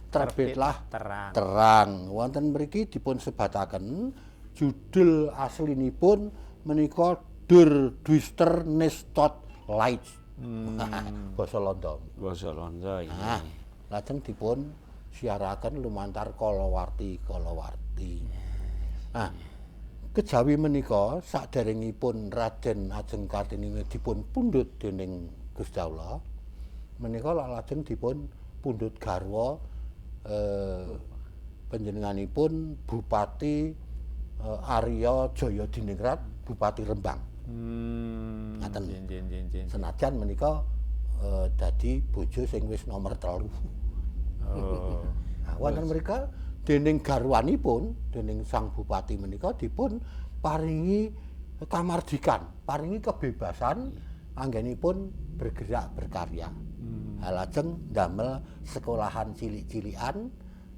terbitlah
terang.
terang. Wonten mriki dipun sebataken judul aslinipun menika Der Düster Nestot Light. Basa Londo.
Basa Londo iki.
Nah, lajeng dipun siaraken lumantar kalawarti kalawarti. Nah, kejawi menika saderengipun Raden Ajeng Kartini dipun pundhut dening Gusti Allah, menika lajeng dipun pundhut garwa panjenenganipun Bupati Arya Jayadiningrat, Bupati Rembang. Ngaten.
Nggih, nggih, nggih.
Senajan menika dadi bojo sing wis nomor 3.
Oh.
Nah, wonten mrika dening garwanipun, dening sang bupati menika dipun paringi kamardikan, paringi kebebasan anggenipun bergerak berkarya. Lajeng ndamel sekolahan cilik-cilikan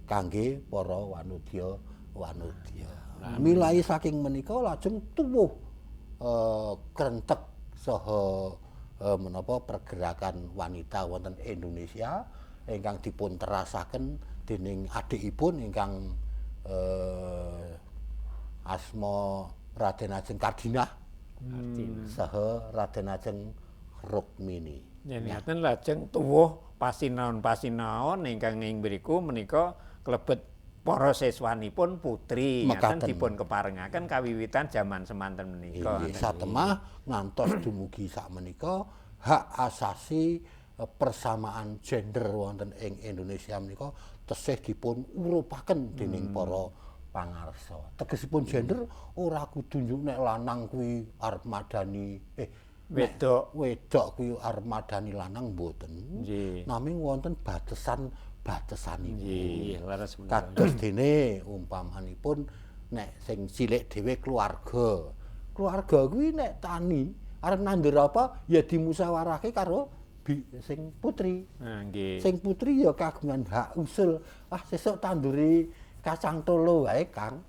kangge para wanudya-wanudya. Milai saking menika lajeng tuwuh krentek saha menapa pergerakan wanita wonten Indonesia ingkang dipun terasaken dening adikipun ingkang asma Raden Ajeng Kardinah saha Raden Ajeng Rukmini.
Yen ngaten lajeng tuwuh pasinaon-pasinaon ingkang ing mriku menika klebet para siswanipun putri ngaten dipun keparengaken kawiwitan jaman semanten menika.
Nggih, satemah ngantos dumugi sakmenika hak asasi persamaan gender wonten ing Indonesia menika tesih dipun urupaken dening para pangarsa. Tegesipun gender ora kudu njuk nek lanang kuwi arep madani
wedok,
wedok kuwi arep madani lanang mboten. Naming wonten batesan-batesanipun.
Nggih, leres menika.
Kados dene umpamanipun nek sing cilik dhewe keluarga. Keluarga kuwi nek tani arep nandur apa ya dimusyawarahke karo sing putri.
Nggih.
Sing putri ya kagungan hak usul. Ah sesuk tanduri kacang tolo wae, Kang.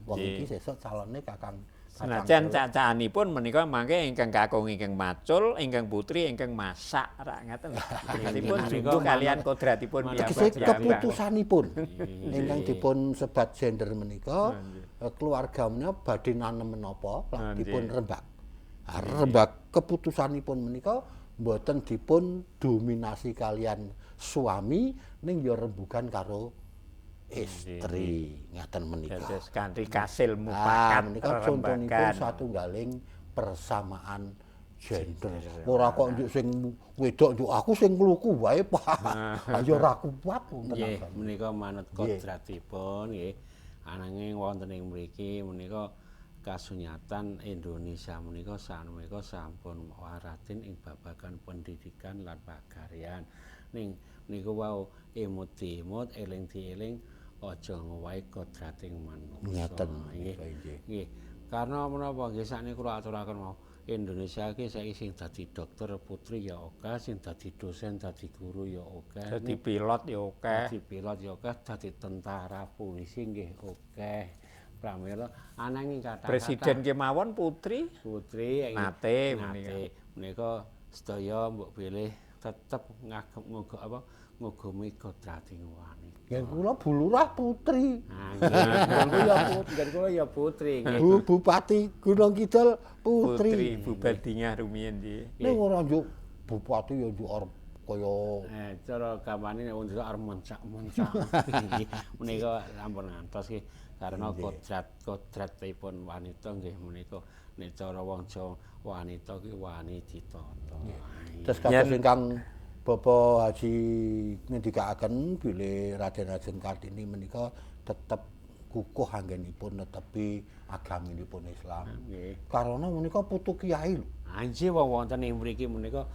Wong iki sesuk calone kakang.
Senajan cacahanipun menika mangke ingkang kakung ingkang macul, ingkang putri ingkang masak, rak ngaten. Tegesipun jumbuh kalian kodratipun
piyambak. Keputusanipun ingkang dipun sebat gender menika keluarga menika badhe nanem menapa lak dipun rembak. Rembak keputusanipun menika mboten dipun dominasi kalian suami ning ya rembugan karo istri ngaten menika.
Dados kanthi kasil mufakat
menika contonipun satunggaling persamaan gender. Ora kok njuk sing wedok njuk aku sing ngluku wae, Pak. Ayo ora kuat wonten.
Nggih, menika manut kodratipun nggih. Ananging wonten ing mriki menika kasunyatan Indonesia menika samenika sampun waratin ing babagan pendidikan lan pakaryan. Ning niku wau emut-emut eling dieling aja ngowahi kodrating manungsa.
Ngaten
nggih. Nggih. Karena menapa nggih sakniki kula aturaken mau Indonesia iki saiki sing dadi dokter putri ya akeh, sing dadi dosen, dadi guru ya akeh,
dadi pilot ya akeh,
dadi pilot ya akeh, dadi tentara, polisi nggih akeh. Pramila ananging kathah
presiden kemawon putri,
putri
nate
menika sedaya mbok pilih tetep ngagem apa ngugemi kodrating wanita.
Nggih kula Bu Lurah putri.
Nggih kula ya putri nggih.
Bu Bupati Gunung Kidul putri.
Putri Bu Badingah rumiyin nggih.
Ning ora njuk bupati ya njuk arep kaya
cara gampane nek wong desa arep mencak-mencak. Menika sampun ngantos nggih karena kodrat-kodratipun wanita nggih menika nek cara wong Jawa wanita ki wani ditata.
Terus kados ingkang Bapak Haji ngendikaaken bilih Raden Ajeng Kartini menika tetep kukuh anggenipun netepi agaminipun Islam.
Nggih.
Karana menika putu kiai lho.
Anjih wong wonten ing mriki menika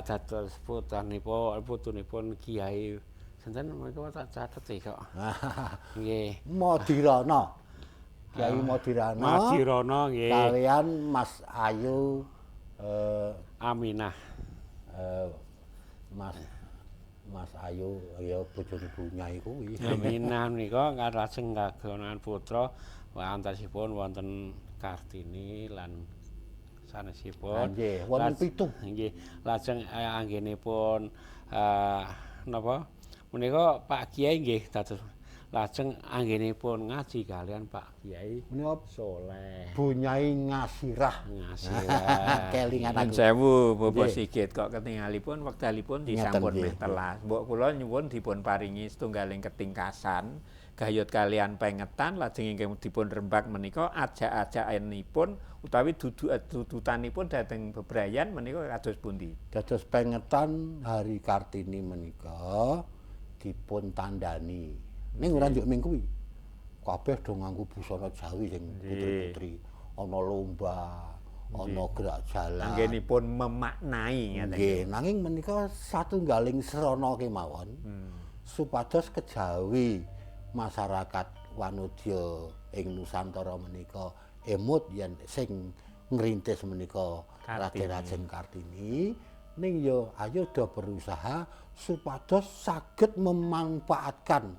dados putunipun Kiai sinten menika tak catet kok. Nggih.
Madirana. Kiai Madirana.
Madirana nggih.
Kalian Mas Ayu
Aminah.
Mas Ayu ya bojone Bu Nyai kuwi.
Aminah menika lajeng kagungan putra antasipun wonten Kartini lan sanesipun.
Nggih, wonten 7.
Nggih, lajeng anggenipun napa menika Pak Kiai nggih dados lajeng anggenipun ngaji kalian Pak Kiai
menika
Soleh.
Bu Nyai Ngasirah.
Ngasirah.
Kelingan aku.
Sewu Bapak Sigit kok ketingalipun wekdalipun disampun meh telas. Mbok kula nyuwun dipun paringi setunggaling ketingkasan gayut kalian pengetan lajeng ingkang dipun rembak menika ajak-ajakanipun utawi dudutanipun dhateng bebrayan menika kados pundi?
Dados pengetan Hari Kartini menika dipun tandani. Ning ora njuk ming kuwi. Kabeh do nganggo busana Jawi sing putri-putri. Ana lomba, ana gerak jalan.
Anggenipun memaknai ngaten.
Nggih, nanging menika satunggaling srana kemawon supados kejawi masyarakat wanodya ing Nusantara menika emut yen sing ngrintis menika Raden Ajeng Kartini ning ya ayo do berusaha supados saged memanfaatkan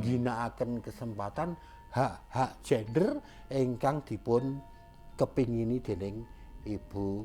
ngginakaken kesempatan hak-hak gender ingkang dipun kepingini dening Ibu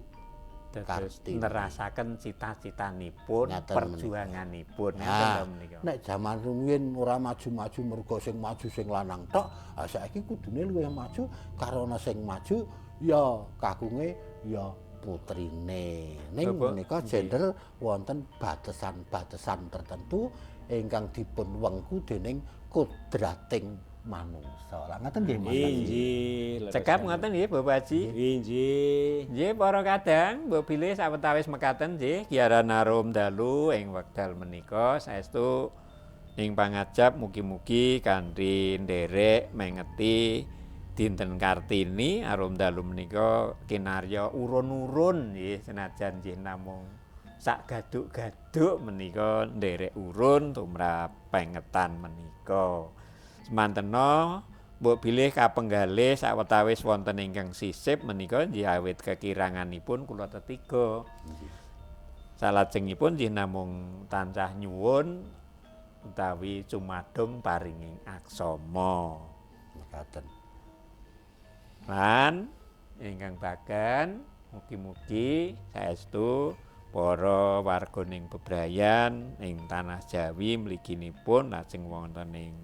Dados
Kartini.
Nerasaken cita-citanipun,
Ngaten
perjuanganipun. Ngaten
Nah,
to menika.
Nek jaman rumiyin ora maju-maju mergo sing maju sing lanang tok, ah saiki kudune luwih maju karena sing maju ya kagunge ya putrine. Ning
Bapak,
menika gender wonten batesan-batesan tertentu ingkang dipun wengku dening kodrating manungsa. Lah ngaten nggih Mas.
Injih.
Cekap ngoten nggih Bapak Haji.
Injih.
Nggih para kadang mbok bilih sawetawis mekaten nggih giaran arum dalu ing wekdal menika saestu ing pangajap mugi-mugi kanthi nderek mengeti dinten Kartini arum dalu menika kinarya urun-urun nggih senajan nggih namung sak gaduk-gaduk menika nderek urun tumrap pengetan menika. Semantena mbok bilih kapenggalih sawetawis wonten ingkang sisip menika nggih awit kekiranganipun kula tetiga. Salajengipun nggih namung tansah nyuwun utawi cumadung paringing aksama.
Mekaten.
Lan ingkang bagan mugi-mugi saestu para warganing bebrayan ing tanah Jawi mliginipun lajeng wonten ing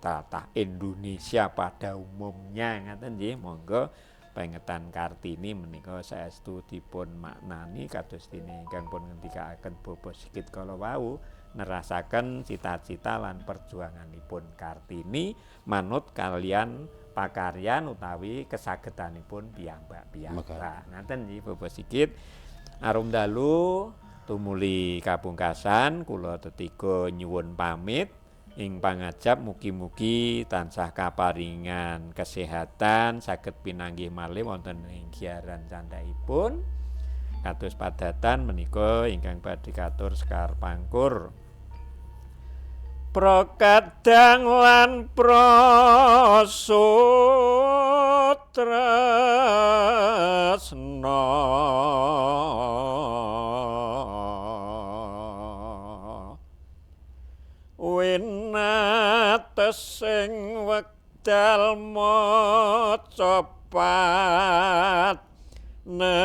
tatah Indonesia pada umumnya ngaten nggih monggo pengetan Kartini menika saestu dipun maknani kados dene ingkang pun ngendikaaken Bapak Sigit kala wau nerasaken cita-cita lan perjuanganipun Kartini manut kalian pakaryan utawi kesagetanipun piyambak-piyambak. Ngaten nggih Bapak Sigit. Arum dalu tumuli kapungkasan kula tetiga nyuwun pamit ing pangajap mugi-mugi tansah kaparingan kesehatan saged pinanggih malih wonten ing giaran candhaipun kados padatan menika ingkang badhe katur sekar pangkur prokadang lan prasutresna winates ing wekdal maca pat nenggih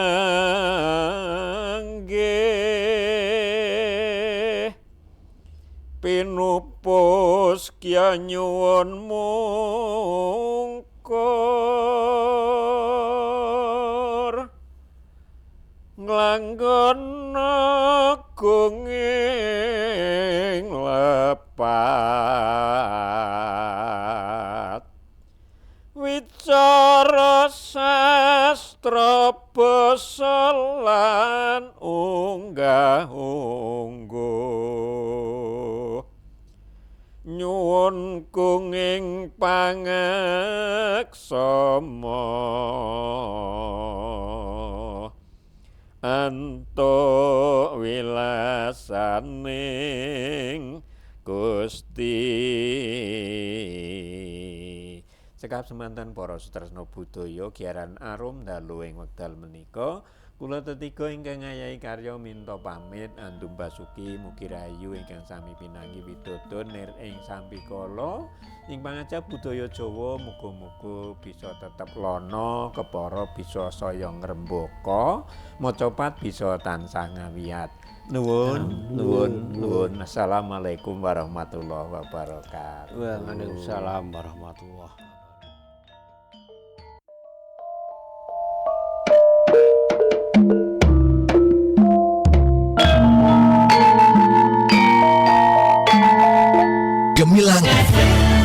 pinupus kya nyuwun mungkur nglanggana gunging lepat wicara sastra basa lan unggah-ungguh nyuwun gunging pangaksama antuk wilasaning Gusti. Cekap semanten para sutresna budaya giaran arum dalu ing wekdal menika kula tetiga ingkang ngayahi karya minta pamit andum basuki mugi rahayu ingkang sami pinanggih widodo nir ing sambikala ing pangajap budaya Jawa muga-muga bisa tetep lana kepara bisa saya ngrembaka macapat bisa tansah ngawiyat. Nuwun nuwun nuwun. Assalamualaikum warahmatullahi wabarakatuh.
Waalaikumsalam warahmatullahi.
Gemilang FM.